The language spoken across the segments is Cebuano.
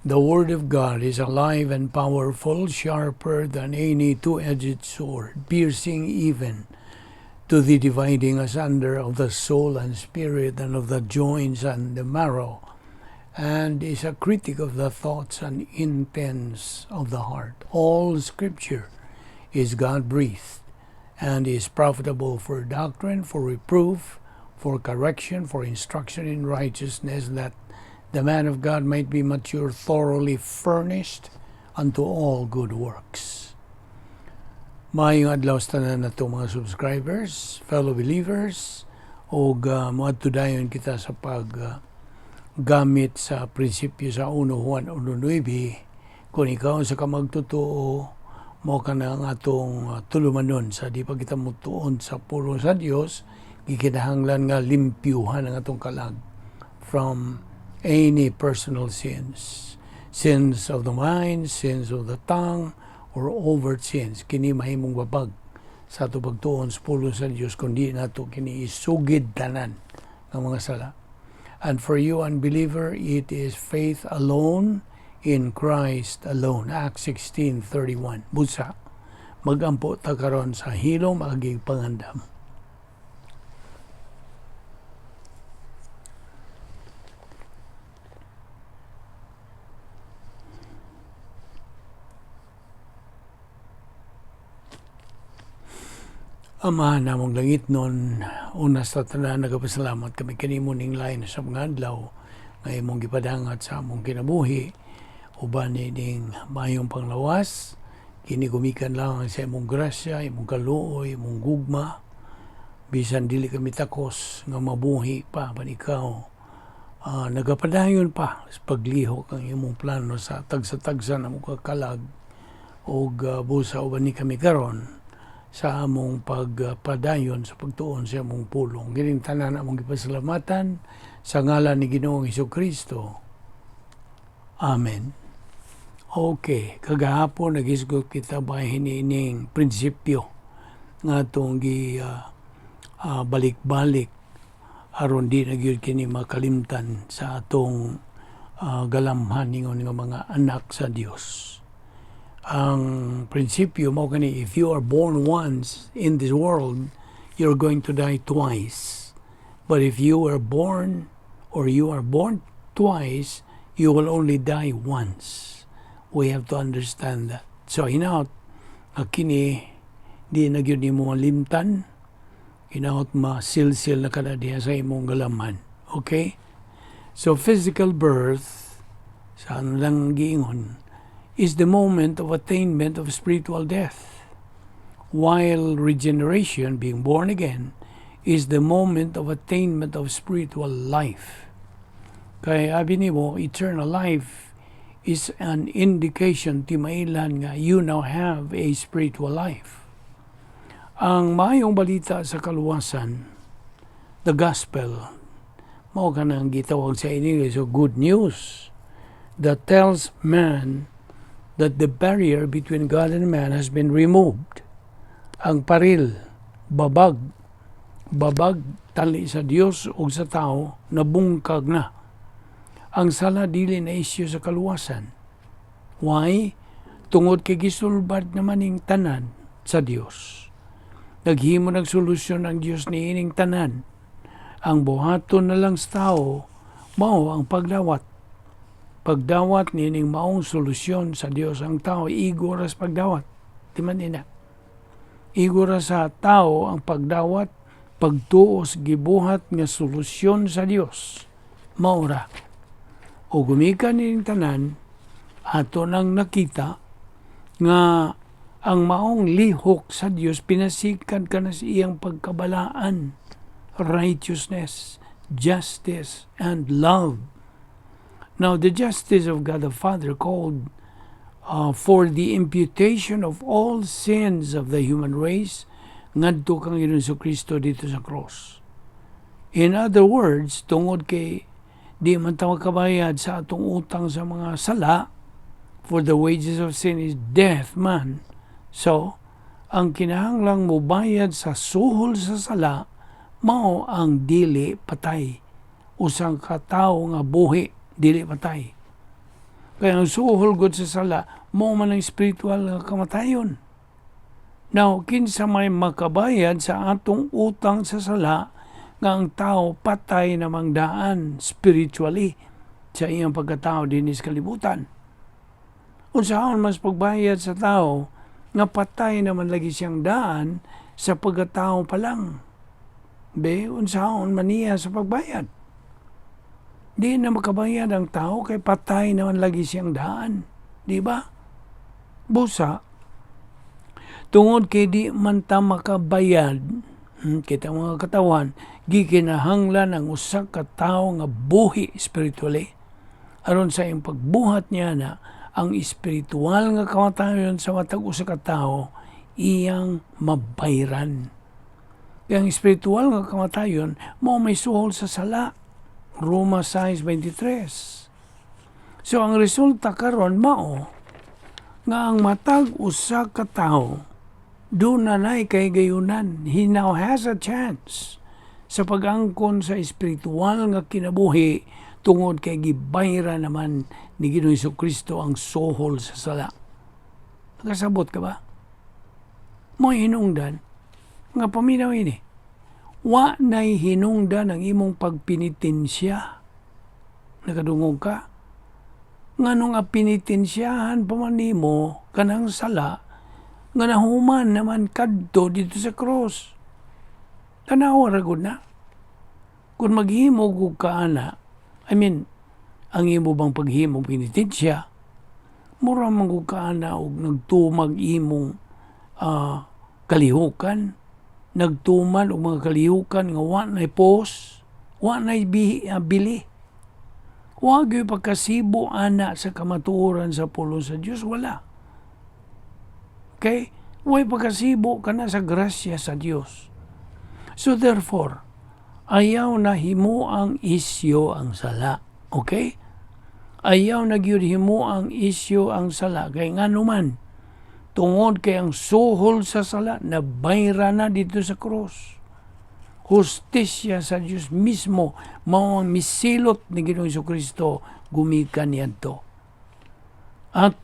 The Word of God is alive and powerful, sharper than any two-edged sword, piercing even to the dividing asunder of the soul and spirit and of the joints and the marrow, and is a critic of the thoughts and intents of the heart. All Scripture is God-breathed and is profitable for doctrine, for reproof, for correction, for instruction in righteousness, that the man of God might be mature, thoroughly furnished unto all good works. Maayong adlaw sa tanan nato mga subscribers, fellow believers, ug moadto dayon kita sa pag gamit sa prinsipyo sa 1 Juan 1:9. Kung ikaw sa kamagtotoo, mao kana ang atong tulumanon sa di pa kita mutuon sa pulong sa Dios, gikinahanglan nga limpyuhan ang atong kalag from any personal sins. Sins of the mind, sins of the tongue, or overt sins. Kini mahimong babag sa ato pagtuon sa pulong sa Dios kundi nato kini isugid tanan ng mga sala. And for you, unbeliever, it is faith alone in Christ alone. Acts 16:31. Busa, magampo ta karon sa hilom aging pangandam. Ama namong langit nun, una sa tanan nagapasalamat kami kanimo ning lain sa mga adlaw nga imong gipadangat sa among kinabuhi uban ining maayong panglawas. Kini gumikan lang sa imong grasya, imong kaluoy, imong gugma, bisan dili kami takos nga mabuhi pa ban ikaw nagapadayon pa sa paglihok ang imong plano sa tagsa-tagsa na mong kakalag og busa uban ni kami karon sa among pagpadayon sa pagtuon sa among pulong. Kining tanan among gipasalamatan sa ngalan ni Ginoong Hesukristo. Amen. Okay, kagahapon nagisgot kita bahin ining prinsipyo nga atong gi balik-balik aron di na gyud kini makalimtan sa atong galamhan ningon nga mga anak sa Dios. Ang prinsipyo mao kani, if you are born once in this world, you're going to die twice. But if you were born or you are born twice, you will only die once. We have to understand that. So hinaot kini di na gyud nimo malimtan, hinaot masilsil na kada diha sa imong galamhan. Okay? So physical birth, sa ano lang giingon, is the moment of attainment of spiritual death, while regeneration, being born again, is the moment of attainment of spiritual life. Kaya abi nimo, eternal life is an indication timailan nga you now have a spiritual life. Ang maayong balita sa kaluwasan, the gospel, mao kanang gitawag sa English so good news that tells man that the barrier between God and man has been removed. Ang paril, babag, babag tali sa Dios ug sa tao, nabungkag na. Ang sala dili na isyu sa kaluwasan. Why? Tungod kay gisulbad naman ning tanan sa Dios. Naghimo ng solusyon ang Dios niining tanan. Ang buhaton na lang sa tao mao ang pagdawat. Pagdawat niining maong solusyon sa Dios, ang tao igo ra sa pagdawat. Di man ina. Igo ra sa tao ang pagdawat, pagtuos gibuhat nga solusyon sa Dios. Mao ra. O gumikan nining tanan, ato nang nakita nga ang maong lihok sa Dios pinasikan ka na sa iyang pagkabalaan, righteousness, justice, and love. Now, the justice of God the Father called for the imputation of all sins of the human race ngadto kang Ginoong Kristo dito sa cross. In other words, tungod kay di man ta makabayad sa atong utang sa mga sala, for the wages of sin is death man. So, ang kinahanglang mobayad sa suhol sa sala, mao ang dili patay. Usang ka tawo nga buhi, dili patay. Kaya ang suhol gud sa sala, mao man ang spiritual nga kamatayon. Now, kinsa may makabayad sa atong utang sa sala nga ang tao patay namang daan spiritually sa iyang pagkatao dinhi sa kalibutan? Unsaon mas pagbayad sa tao nga patay naman lagi siyang daan sa pagkatao pa lang? Be, unsaon man niya sa pagbayad? Di na makabayad ang tao kay patay naman lagi siyang daan. Di ba? Busa, tungod kay di man ta makabayad, kita mga katawan, gikinahanglan ang usa ka tawo nga buhi spiritually. Aron sa iyang pagbuhat niya na ang espiritual nga kamatayon sa matag usa ka tawo iyang mabayran. Kaya ang espiritual nga kamatayon mao may suhol sa sala. Roma 6:23. So ang resulta karon mao nga ang matag usa ka tawo duna nay kahigayunan. He now has a chance sa pag-angkon sa espiritual nga kinabuhi tungod kay gibayra naman ni Ginoong Kristo ang suhol sa sala. Nakasabot ka ba? Mo hinungdan nga paminaw ini. Wa nay hinungdan ang imong pagpinitensya. Nakadungog ka? Nganong pinitensyahan pa man nimo kanang sala nga nahuman naman kadto dito sa cross? Tanawa ra gud na. Kung maghimo og ka ana, I mean, ang imo bang paghimo penitensya, mura man gud ka ana og nagtumag imong kalihukan, nagtuman og mga kalihukan nga wa nay pos, wa nay bili. Wa gyud pagkasibo ana sa kamatuoran sa pulong sa Dios, wala. Okay? Way pagkasibo kana sa grasya sa Dios. So therefore, ayaw na himo ang isyo ang sala. Okay? Ayaw na gyud himo ang isyo ang sala kay ngano man, tungod kay ang suhol sa sala nabayra na dito sa cross. Hustisya sa Dios mismo mao ang misilot ni Ginoong Kristo gumikan niadto. At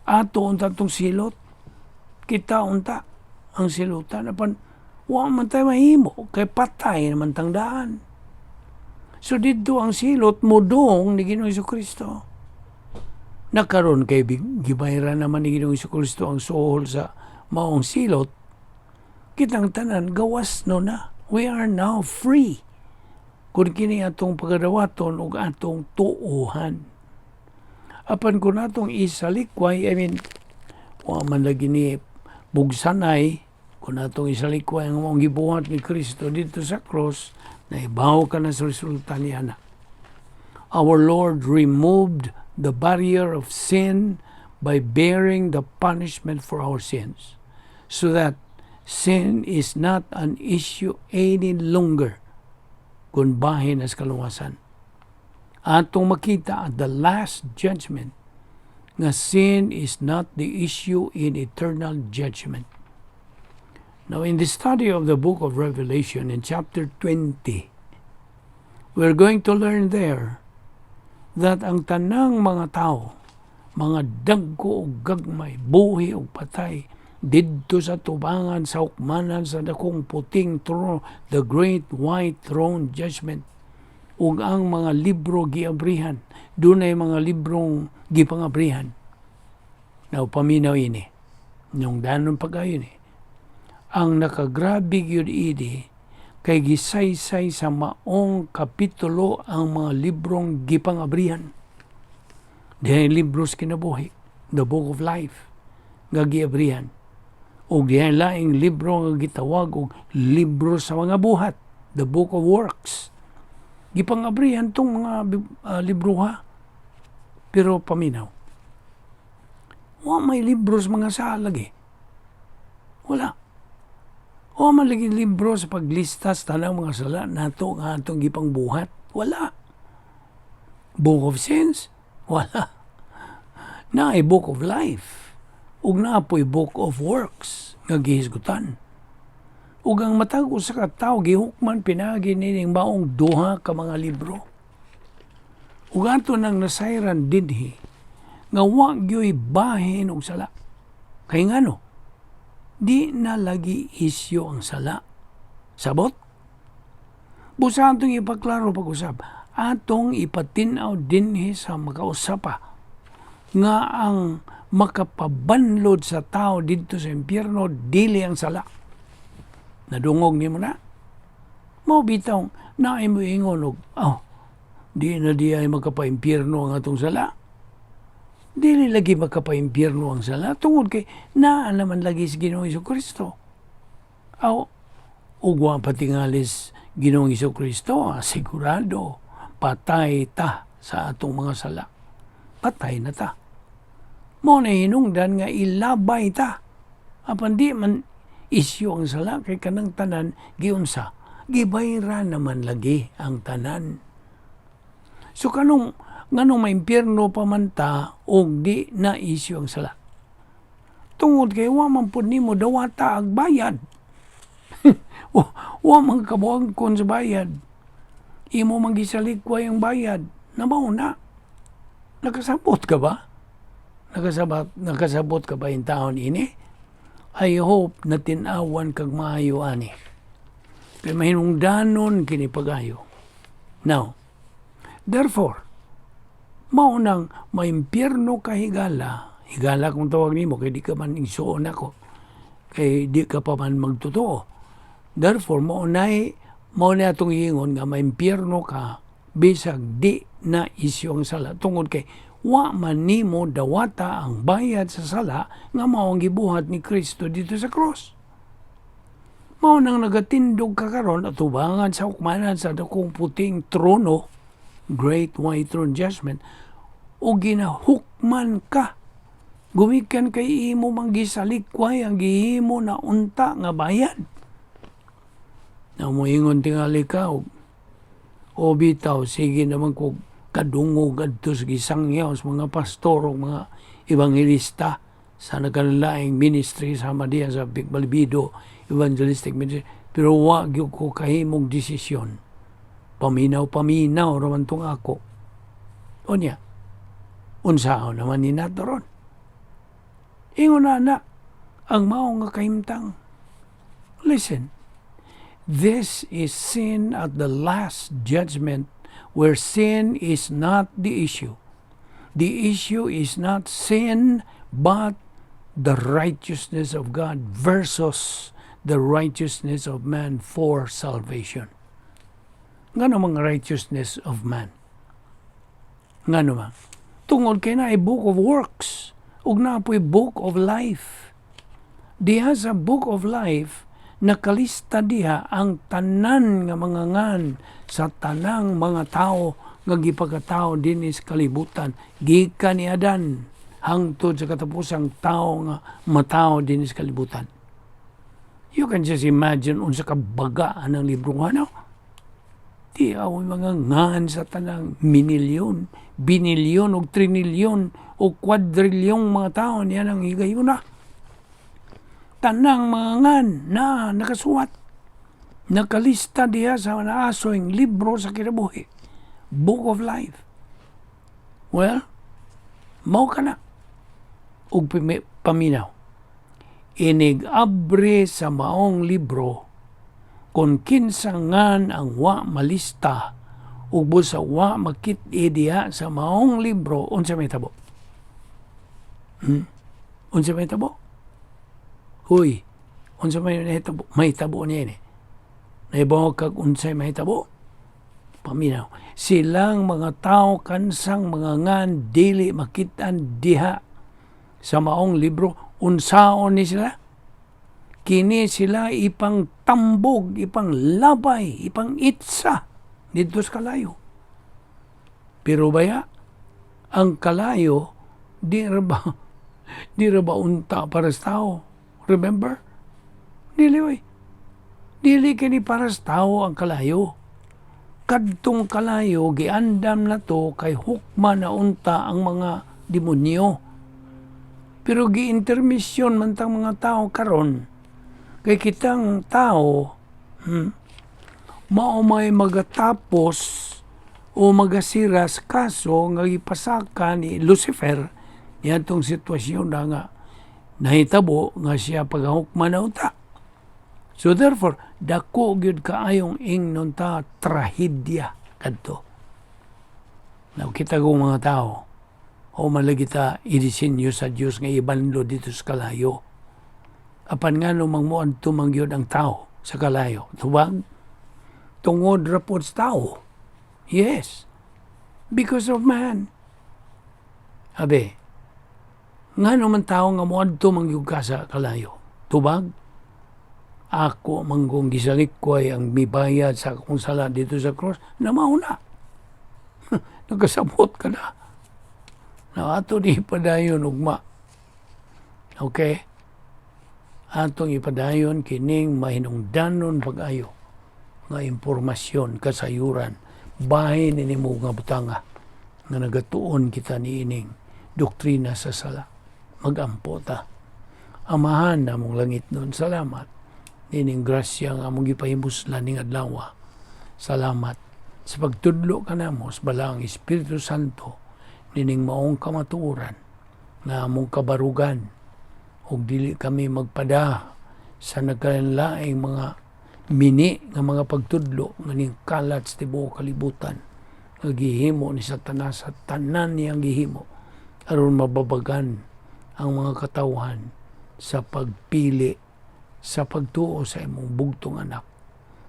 ato unta tong silot, kita unta ang silutan, apan wa man tayo mahimo kay patay naman tang daan. So didto ang silot mudong ni Ginoong Kristo. Nakaron kay gibayran naman ni Ginoong Kristo ang suhol sa maong silot, kitang tanan gawas no na. We are now free. Kung kini atong pagadawaton ug atong tuuhan. Apan kung atong isalikway, I mean, wa man lagi ni bugsanay, kung atong isalikway ang maong gibuhat ni Kristo dito sa cross, naibaw ka na sa resulta niya na. Our Lord removed the barrier of sin by bearing the punishment for our sins, so that sin is not an issue any longer kung bahin as kaluwasan. Atong makita at the last judgment nga sin is not the issue in eternal judgment. Now, in the study of the book of Revelation in chapter 20, we're going to learn there that ang tanang mga tao, mga dagko o gagmay, buhi o patay, didto sa tubangan sa hukmanan sa dakong puting trono, the great white throne judgment, ug ang mga libro giabrihan, dunay mga librong gipangabrihan. Now, paminaw ini. Nung danon pagayon eh. Ang nakagrabe gyud ini kay gisaysay sa maong kapitulo ang mga librong gipangabrihan. Dihay libros kinabuhi, the book of life, nga giabrihan. O dihay laing libro nga gitawag og libro sa mga buhat, the book of works. Gipangabrihan tong mga libro ha. Pero paminaw. Wa may libro sa mga sala eh. Wala. Wa man lagi libro sa paglista sa tanang mga sala nato nga atong gipangbuhat. Wala. Book of sins? Wala. Naay book of life. Ug naa po'y book of works nga gihisgutan. Ug ang matag usa ka tawo gihukman pinaagi nining maong duha ka mga libro. Ug ato nang nasayran dinhi Nga wa gyoy bahin og sala. Kay ngano? Di na lagi isyu ang sala. Sabot? Busa atong ipaklaro pag-usab. Atong ipatin-aw dinhi sa makausap pa nga ang makapabanlod sa tao didto sa impyerno dili ang sala. Nadungog nimo na? Mao bitaw naay mo ingon og, "Oh, di na di ay makapaimpyerno ang atong sala." Dili lagi makapaimpyerno ang sala tungod kay naa naman lagi si Ginoong Kristo. Aw, ug wa pa tingalis Ginoong Kristo, sigurado patay ta sa atong mga sala. Patay na ta. Mao na hinungdan nga ilabay ta. Apan di man isyu ang sala kay kanang tanan giunsa. Gibayran naman lagi ang tanan. So kanong nganong maimpyerno pa man ta og di na isyu ang sala? Tungod kay wa man pud nimo dawata ang bayad. Wa man kabuangkon sa bayad. Imo man gisalikway ang bayad. Nabaw na. Nakasabot ka ba? Nakasabot ka ba intawon ini? I hope na tin-awan kag maayo ani. Kay mahinungdanon kini pagayo. Now, therefore, mao nang maimpyerno ka higala, higala kung tawag nimo kay di ka man igsuon ako, kay di ka pa man magtotoo. Therefore, mao na atong giingon nga maimpyerno ka bisag di na isyu ang sala tungod kay wa man nimo dawata ang bayad sa sala nga mao ang gibuhat ni Kristo didto sa cross. Mao nang nagatindog ka karon atubangan sa hukmanan sa dakong puting trono, Great White Throne Judgment, o ginahukman ka. Gumikan kay imo mang gisalikway ang gihimo na unta nga bayad. Na moingon tingali ka, o bitaw, sige naman ko kadungog adto sa gisangyaw sa mga pastor o mga ebanghelista sa nagkalaing ministry sama diya sa Big Balbido Evangelistic Ministry, pero wa gyud ko kahimong desisyon, paminaw paminaw raman tong ako. Unya unsaon naman ni nato ron? Ingon na na ang mao nga kahimtang. Listen, this is sin at the last judgment, where sin is not the issue. The issue is not sin, but the righteousness of God versus the righteousness of man for salvation. Ngano mga righteousness of man? Ngano man? Tungod kay naay book of works ug naa po'y book of life. Diha sa book of life, nakalista diha ang tanan nga mga ngan sa tanang mga tao nga gipagkatao dinhi sa kalibutan gikan ni Adan hangtod sa katapusang tao nga matawo dinhi sa kalibutan. You can just imagine unsa ka baga ang libro nga, no? Di aw mga ngan sa tanang minilyon, binilyon o trinilyon o kwadrilyong mga tao niya ang higayuna. Tanang mga ngan na nakasuwat. Nakalista diha sa naasoy libro sa kinabuhi. Book of Life. Well, mao ka na. Ug paminaw. Inig-abre sa maong libro kung kinsa ngan ang wa malista ug busa wa makit-i diha sa maong libro, unsa may tabo? Hmm? Unsa may tabo? Huy, unsa may nahitabo? May tabo niya ini. Nahibaw kag unsay mahitabo? Paminaw. Silang mga tao kansang mga ngan dili makitaan diha sa maong libro, unsaon ni sila? Kini sila ipang tambog, ipang labay, ipang itsa didto sa kalayo. Pero baya, ang kalayo, di ra ba unta para sa tao? Remember? Dili oy. Dili kini para sa tao ang kalayo. Kadtong kalayo giandam na to kay hukma na unta ang mga demonyo. Pero gi-intermission man tang mga tao karon kay kitang tao, mao may magatapos o magasira sa kaso nga gipasaka ni Lucifer Niadtong sitwasyon na nga nahitabo nga siya paghukman na unta. So therefore, dako gyud kaayong ingnon ta trahedya kadto. Now, kita kong mga tao, o malagi ta idisenyo sa Dios nga ibanlo dito sa kalayo. Apan nga no mangmuadto man gyud ang tao sa kalayo. Tubag, tungod ra pod sa tao. Yes. Because of man. Abe, ngano man tao nga muadto man gyud ka sa kalayo? Tubag, ako manggong gisalikway ang mibayad sa akong sala dito sa cross, na mauna. Nagkasabot ka na. Na ato di ipadayon ugma. Okay? Atong ipadayon kining mahinungdanon pag-ayo nga impormasyon, kasayuran, bahin ini mo nga butanga nga nagatuon kita niining doktrina sa sala. Magampo ta. Amahan namong langit nun, salamat nining grasya nga among gipahimuslan ning adlaw. Salamat sa pagtudlo kanamo sa Balaang Espiritu Santo nining maong kamatuoran nga among kabarugan ug dili kami magpada sa nagkalainlaing mga mini nga mga pagtudlo nga ning kalat sa tibuok kalibutan nga gihimo ni Satanas sa tanan niyang gihimo aron mababagan ang mga katawhan sa pagpili sa pagtuo sa imong bugtong anak.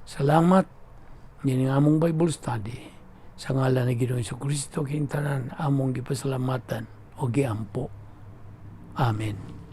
Salamat nining among Bible study. Sa ngalan ni Ginoong Kristo, kining tanan among gipasalamatan o giampo. Amen.